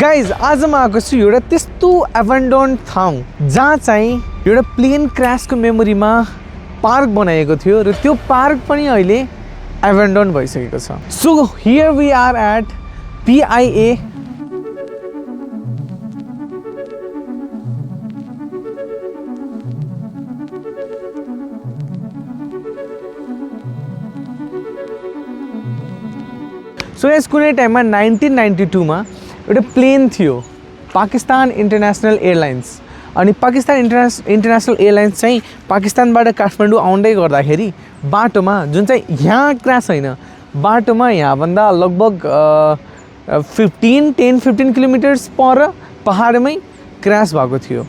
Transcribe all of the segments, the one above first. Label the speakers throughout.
Speaker 1: Guys आज म आएको छु एउटा त्यस्तो एभेन्डोन ठाउँ जहाँ चाहिँ एउटा प्लेन क्रासको मेमोरीमा पार्क बनाएको थियो र त्यो पार्क पनि अहिले एभेन्डोन भइसकेको छ। So here we are at PIA so यस कुनै टाइममा 1992 मा एउटा प्लेन थियो पाकिस्तान इन्टरनेसनल एयरलाइन्स अनि पाकिस्तान इन्टरनेसनल एयरलाइन्स चाहिँ पाकिस्तानबाट काठमाडौँ आउँदै गर्दाखेरि बाटोमा जुन चाहिँ यहाँ क्रास होइन बाटोमा यहाँभन्दा लगभग 10-15 किलोमिटर्स पर पहाडमै क्रास भएको थियो।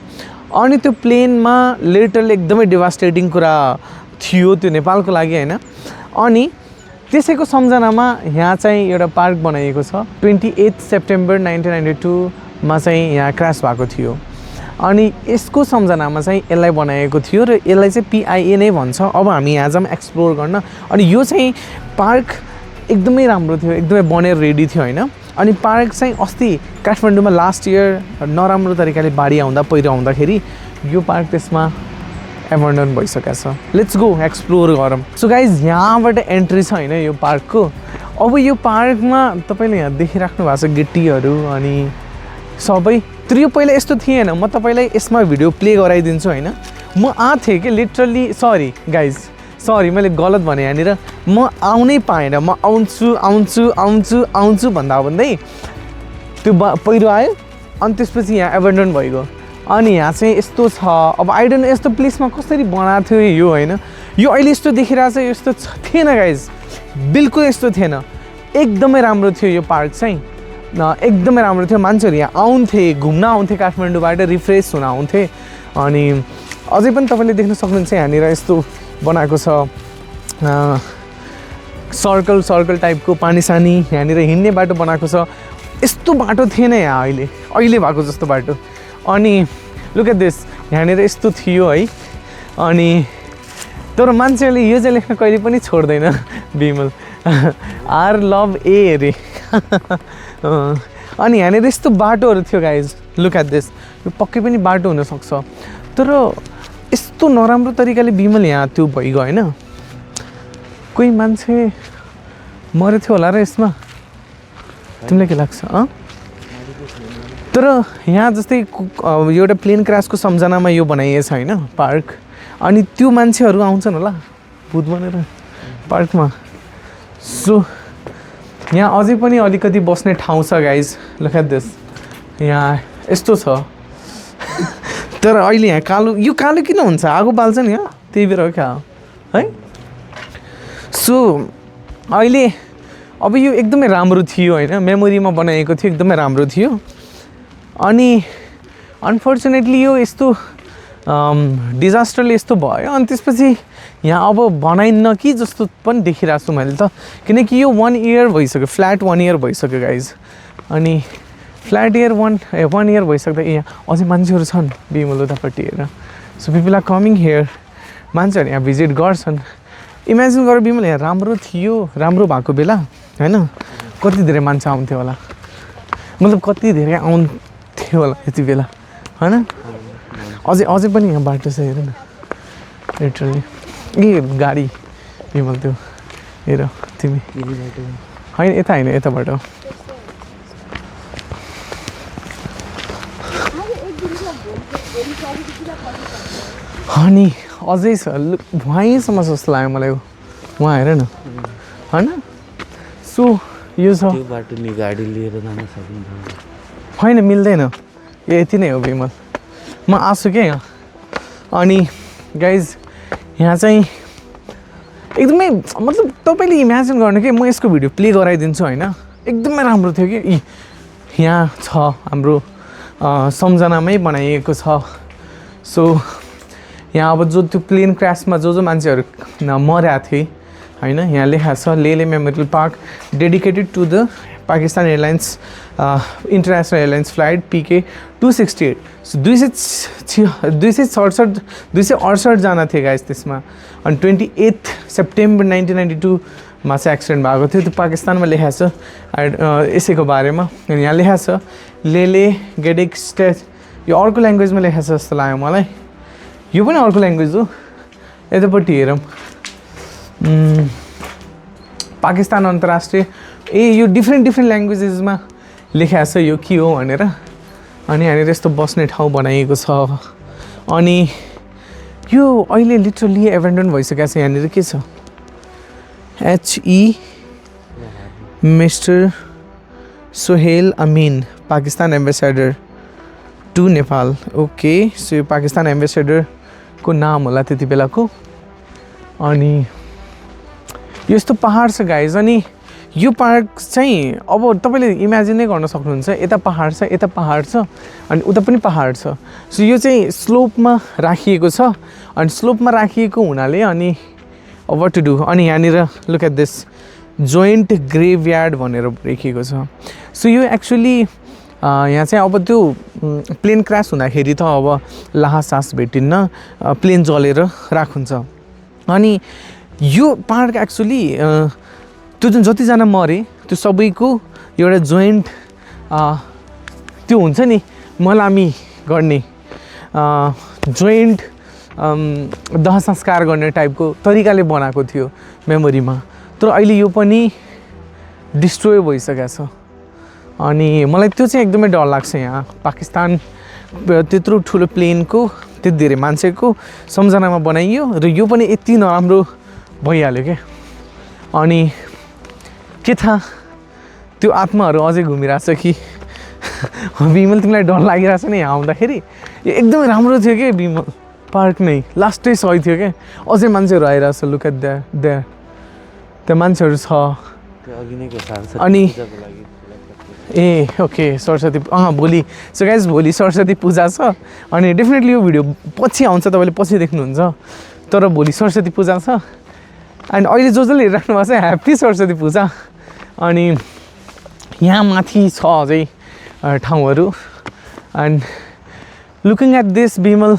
Speaker 1: अनि त्यो प्लेनमा लिटरली एकदमै डिभास्टेटिङ कुरा थियो त्यो नेपालको लागि होइन। अनि त्यसैको सम्झनामा यहाँ चाहिँ एउटा पार्क बनाइएको छ। 28 सेप्टेम्बर 1992 मा चाहिँ यहाँ क्रास भएको थियो अनि यसको सम्झनामा चाहिँ यसलाई बनाएको थियो र यसलाई चाहिँ PIA नै भन्छ। अब हामी यहाँ जाऊँ एक्सप्लोर गर्न। अनि यो चाहिँ पार्क एकदमै राम्रो थियो, एकदमै बनेर रेडी थियो होइन। अनि पार्क चाहिँ अस्ति काठमाडौँमा लास्ट इयर नराम्रो तरिकाले बाढी आउँदा पहिरो आउँदाखेरि यो पार्क त्यसमा एभेन्डोन भइसकेको छ। लेट्स गो एक्सप्लोर गरौँ। सो गाइज यहाँबाट एन्ट्री छ होइन यो पार्कको। अब यो पार्कमा तपाईँले यहाँ देखिराख्नु भएको छ गिट्टीहरू अनि सबै। तर यो पहिला यस्तो थिएन। म तपाईँलाई यसमा भिडियो प्ले गराइदिन्छु होइन। म आएको थिएँ कि लिटरली सरी गाइज सरी मैले गलत भने यहाँनिर म आउनै पाएन। म आउँछु भन्दा भन्दै त्यो पहिरो आयो अनि त्यसपछि यहाँ एभेन्डोन भइगयो। अनि यहाँ चाहिँ यस्तो छ। अब आई डोन्ट नो यस्तो प्लेसमा कसरी बनाएको थियो यो होइन। यो अहिले यस्तो देखिरहेको छ यस्तो थिएन गाइज, बिल्कुल यस्तो थिएन। एकदमै राम्रो थियो यो पार्क चाहिँ, एकदमै राम्रो थियो। मान्छेहरू यहाँ आउँथे, घुम्न आउँथे, काठमाडौँबाट रिफ्रेस हुन आउँथे। अनि अझै पनि तपाईँले देख्न सक्नुहुन्छ यहाँनिर यस्तो बनाएको छ सर्कल टाइपको पानी सानी यहाँनिर हिँड्ने बाटो बनाएको छ। यस्तो बाटो थिएन यहाँ अहिले भएको जस्तो बाटो। अनि लुक एट दिस यहाँनिर यस्तो थियो है। अनि तर मान्छेहरूले यो चाहिँ लेख्न कहिले पनि छोड्दैन बिमल आर लभ ए अरे अनि यहाँनिर यस्तो बाटोहरू थियो गाइज। लुक एट दिस यो पक्कै पनि बाटो हुनसक्छ तर यस्तो नराम्रो तरिकाले बिमल यहाँ त्यो भइगयो होइन। कोही मान्छे मरेको थियो होला र यसमा, तिमीलाई के लाग्छ? तर यहाँ जस्तै एउटा प्लेन क्रासको सम्झनामा यो बनाइएछ होइन पार्क। अनि त्यो मान्छेहरू आउँछन् होला भूत बनेर पार्कमा। सो यहाँ अझै पनि अलिकति बस्ने ठाउँ छ गाइज। लुक एट दिस यहाँ यस्तो छ तर अहिले यहाँ कालो, यो कालो किन हुन्छ? आगो बाल्छ नि यहाँ त्यही भएर हो क्या है। सो अहिले अब यो एकदमै राम्रो थियो होइन, मेमोरीमा बनाएको थियो, एकदमै राम्रो थियो। अनि अनफर्चुनेटली यो यस्तो डिजास्टरले यस्तो भयो अनि त्यसपछि यहाँ अब बनाइन्न कि जस्तो पनि देखिरहेको छु मैले त। किनकि यो 1 इयर भइसक्यो, फ्ल्याट 1 इयर भइसक्यो गाइज। अनि फ्ल्याट इयर 1 इयर भइसक्दा यहाँ अझै मान्छेहरू छन् बिमल उतापट्टि हेर। So people are coming here, मान्छेहरू यहाँ भिजिट गर्छन्। इमेजिन गर बिमल यहाँ राम्रो थियो, राम्रो भएको बेला होइन कति धेरै मान्छे आउँथ्यो होला, मतलब कति धेरै आउँथ्यो होला यति बेला होइन। अझै पनि यहाँ बाटो छ हेर न लिटरली। ए गाडी बिमल त्यो हेर तिमी होइन यता होइन यताबाट। अनि अझै छ वहीँसम्म जस्तो लाग्यो मलाई वहाँ हेर न होइन। सो यो छ
Speaker 2: बाटो नि गाडी लिएर जान सकिन्छ
Speaker 1: होइन, मिल्दैन। यति नै हो बिमल, म आछु क्या यहाँ। अनि गाइज यहाँ चाहिँ एकदमै मतलब तपाईँले इमेजिन गर्नु कि म यसको भिडियो प्ले गराइदिन्छु होइन। एकदमै राम्रो थियो कि यहाँ छ हाम्रो सम्झनामै बनाइएको छ। सो यहाँ अब जो त्यो प्लेन क्रासमा जो मान्छेहरू मरेका थिए होइन यहाँ लेखा छ Lele memorial park dedicated to the Pakistan airlines international airlines flight PK 268। So 268 जना थिए गाइस त्यसमा। अनि 28 सेप्टेम्बर 1992 मा चाहिँ एक्सिडेन्ट भएको थियो त्यो पाकिस्तानमा लेखेको छ यसैको बारेमा अनि यहाँ लेखेको छ लेले गेडिक स्टेज यो अर्को ल्याङ्ग्वेजमा लेखेको छ जस्तो लाग्यो मलाई यो पनि अर्को ल्याङ्ग्वेज हो यतापट्टि हेरौँ पाकिस्तान अन्तर्राष्ट्रिय यो डिफ्रेन्ट ल्याङ्ग्वेजेसमा लेखेको छ यो के हो भनेर अनि यहाँनिर यस्तो बस्ने ठाउँ बनाइएको छ अनि यो अहिले लिटरली एभेन्डन भइसकेको छ यहाँनिर के छ HE mister Sohail Amin Pakistan ambassador to Nepal okay so यो पाकिस्तान एम्बेसेडरको नाम होला त्यति बेलाको अनि यस्तो पहाड छ गाइज अनि यो पार्क चाहिँ अब तपाईँले इमेजिन नै गर्न सक्नुहुन्छ यता पहाड छ अनि उता पनि पहाड छ सो यो चाहिँ स्लोपमा राखिएको छ अनि स्लोपमा राखिएको हुनाले अनि वाट टु डु अनि यहाँनिर लुक एट दिस जोइन्ट ग्रेभयार्ड भनेर लेखिएको छ सो यो एक्चुअली यहाँ चाहिँ अब त्यो प्लेन क्रास हुँदाखेरि त अब लाहासास भेटिन्न प्लेन जलेर राखुन्छ अनि यो पार्क एक्चुली त्यो जुन जतिजना मरे त्यो सबैको एउटा जोइन्ट त्यो हुन्छ नि मलामी गर्ने जोइन्ट दह संस्कार गर्ने टाइपको तरिकाले बनाएको थियो मेमोरीमा तर अहिले यो पनि डिस्ट्रोय भइसकेको छ अनि मलाई त्यो चाहिँ एकदमै डर लाग्छ यहाँ पाकिस्तान त्यत्रो ठुलो प्लेनको त्यति धेरै मान्छेको सम्झनामा बनाइयो र यो पनि यति नराम्रो भइहाल्यो क्या अनि के थाहा त्यो आत्माहरू अझै घुमिरहेछ कि विमल तिमीलाई डर लागिरहेछ नि यहाँ आउँदाखेरि यो एकदमै राम्रो थियो कि विमल पार्क नै लास्टै सही थियो क्या अझै मान्छेहरू आइरहेछ लुक एट द्याट त्यहाँ मान्छेहरू छ अनि ए ओके सरस्वती भोलि सो गाइज भोलि सरस्वती पूजा छ अनि डेफिनेटली यो भिडियो पछि आउँछ तपाईँले पछि देख्नुहुन्छ तर भोलि सरस्वती पूजा छ एन्ड अहिले जसले हेरिराख्नु भएको छ ह्याप्पी सरस्वती पूजा अनि यहाँ माथि छ अझै ठाउँहरू and looking at this Bimal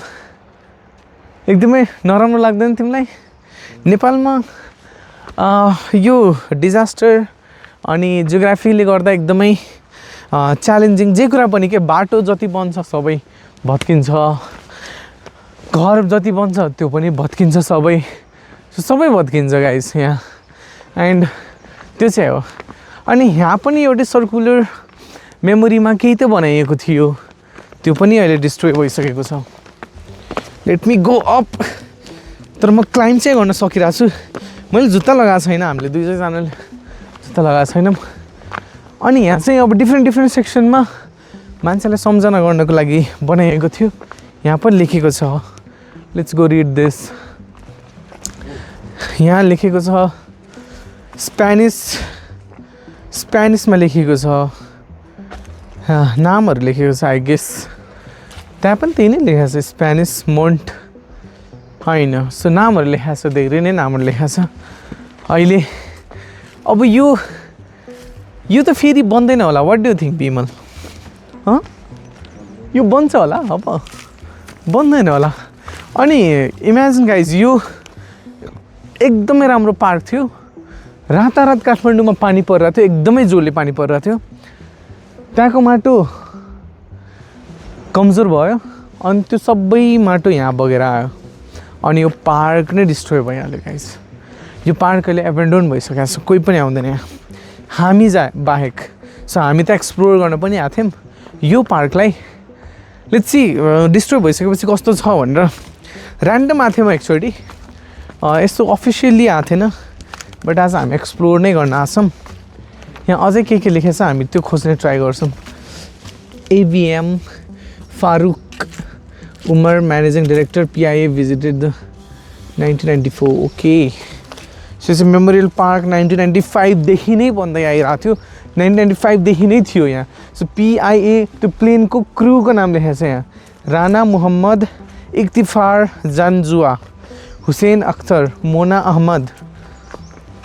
Speaker 1: एकदमै नराम्रो लाग्दैन तिमीलाई नेपालमा यो डिजास्टर अनि जियोग्राफीले गर्दा एकदमै च्यालेन्जिङ जे कुरा पनि के बाटो जति बन्छ सबै भत्किन्छ घर जति बन्छ त्यो पनि भत्किन्छ सबै भत्किन्छ गाइस यहाँ एन्ड त्यो चाहिँ हो अनि यहाँ पनि एउटै सर्कुलर मेमोरीमा केही त बनाइएको थियो त्यो पनि अहिले डिस्ट्रोय भइसकेको छ लेट मी गो अप तर म क्लाइम्ब चाहिँ गर्न सकिरहेको छु मैले जुत्ता लगाएको छैन हामीले दुईजनाले जुत्ता लगाएको छैनौँ अनि यहाँ चाहिँ अब डिफ्रेन्ट सेक्सनमा मान्छेलाई सम्झना गर्नको लागि बनाइएको थियो यहाँ पनि लेखेको छ लेट्स गो रिड दिस यहाँ लेखेको छ स्पेनिसमा लेखेको छ नामहरू लेखेको छ आई गेस त्यहाँ पनि त्यही नै लेखेको छ स्पेनिस मोन्ट होइन सो नामहरू लेखेको छ धेरै नै नामहरू लेखेको छ अहिले अब यो त फेरि बन्दैन होला वाट डु थिङ्क विमल यो बन्छ होला अब बन्दैन होला अनि इमेजिन गाइज यो एकदमै राम्रो पार्क थियो रातारात काठमाडौँमा पानी परिरहेको थियो एकदमै जोडले पानी परिरहेको थियो त्यहाँको माटो कमजोर भयो अनि त्यो सबै माटो यहाँ बगेर आयो अनि यो पार्क नै डिस्ट्रोय भइहाल्यो गाइज यो पार्क अहिले एबेन्डोन भइसकेको छ कोही पनि आउँदैन यहाँ हामी बाहेक सो हामी त एक्सप्लोर गर्न पनि आएको थियौँ यो पार्कलाई लेट्स सी डिस्ट्रोय भइसकेपछि कस्तो छ भनेर ऱ्यान्डम आएको थियौँ एकचोटि यस्तो अफिसियल्ली आएको थिएन बट आज हामी एक्सप्लोर नै गर्न आछौँ यहाँ अझै के लेखेको छ हामी त्यो खोज्ने ट्राई गर्छौँ AVM Farooq Umar managing director PIA visited the 1994 okay so चाहिँ मेमोरियल पार्क 1995 देखि नै बन्दै आइरहेको थियो 1995 देखि नै थियो यहाँ सो PIA त्यो प्लेनको क्रुको नाम लेखेको छ यहाँ राना मोहम्मद इक्तिफार जान्जुआ हुसेन अख्तर मोना अहमद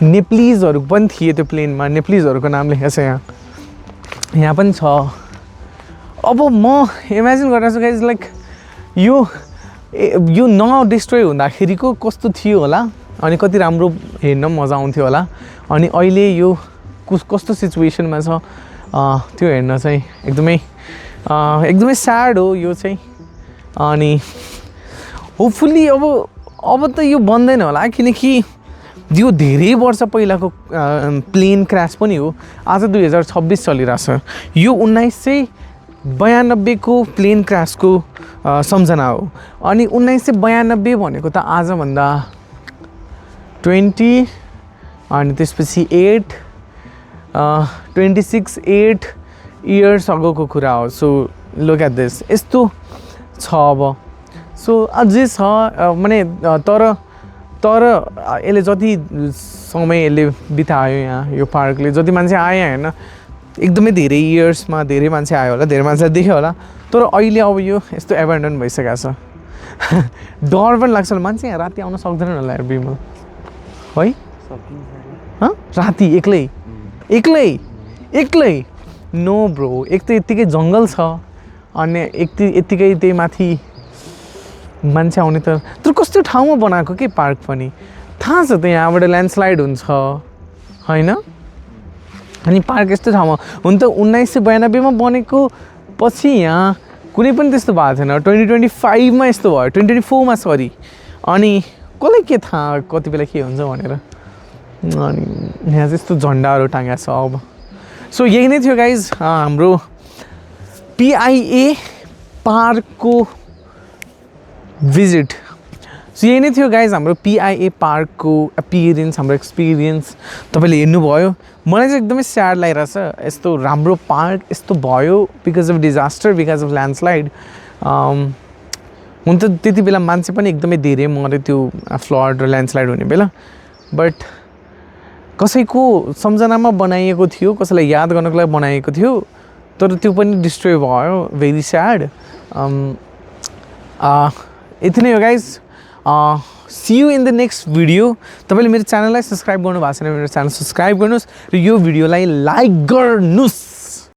Speaker 1: नेप्लिजहरू पनि थिए त्यो प्लेनमा नेप्लिजहरूको नाम लेखेको छ यहाँ पनि छ अब म इमेजिन गरिरहेको छु गाइज लाइक यो न डिस्ट्रोय हुँदाखेरिको कस्तो थियो होला अनि कति राम्रो हेर्न मजा आउँथ्यो होला अनि अहिले यो कस्तो सिचुएसनमा छ त्यो हेर्न चाहिँ एकदमै स्याड हो यो चाहिँ अनि होपफुल्ली अब त यो बन्दैन होला किनकि यो धेरै वर्ष पहिलाको प्लेन क्रास पनि हो आज 2026 चलिरहेछ यो 1992 को प्लेन क्रासको सम्झना हो अनि 1992 भनेको त आजभन्दा 20 अनि त्यसपछि 26 इयर्स अगोको कुरा हो सो लुक एट दिस यस्तो छ अब सो अझै छ माने तर यसले जति समय यसले बितायो यहाँ यो पार्कले जति मान्छे आयो होइन एकदमै धेरै इयर्समा धेरै मान्छे आयो होला धेरै मान्छेलाई देख्यो होला तर अहिले अब यो यस्तो एबेन्डन भइसकेको छ डर पनि लाग्छ मान्छे यहाँ राति आउन सक्दैन होला यार बिमल है राति एक्लै नो ब्रो एक त यत्तिकै जङ्गल छ अनि यत्तिकै त्यही माथि मान्छे आउने तर कस्तो ठाउँमा बनाएको के पार्क पनि थाहा छ त यहाँबाट ल्यान्डस्लाइड हुन्छ होइन अनि पार्क यस्तो ठाउँमा हुन त 1992 मा बनेको पछि यहाँ कुनै पनि त्यस्तो भएको थिएन 2025 मा यस्तो भयो 2024 मा सरी अनि कसलाई के थाहा कति बेला के हुन्छ भनेर अनि यहाँ चाहिँ यस्तो झन्डाहरू टाँगेको छ अब सो यही नै थियो गाइज हाम्रो PIA पार्कको भिजिट सो यही नै थियो गाइज हाम्रो PIA पार्कको एपिरियन्स हाम्रो एक्सपिरियन्स तपाईँले हेर्नुभयो मलाई चाहिँ एकदमै स्याड लागिरहेछ यस्तो राम्रो पार्क यस्तो भयो because of disaster because of landslide हुन त त्यति बेला मान्छे पनि एकदमै धेरै मऱ्यो त्यो फ्लड र ल्यान्डस्लाइड हुने बेला बट कसैको सम्झनामा बनाइएको थियो कसैलाई याद गर्नको लागि बनाइएको थियो तर त्यो पनि डिस्ट्रोय भयो भेरी स्याड यति नै हो guys see you in the next video तपाईँले मेरो च्यानललाई सब्सक्राइब गर्नु भएको छैन मेरो च्यानल सब्सक्राइब गर्नुहोस् र यो भिडियोलाई लाइक गर्नुहोस्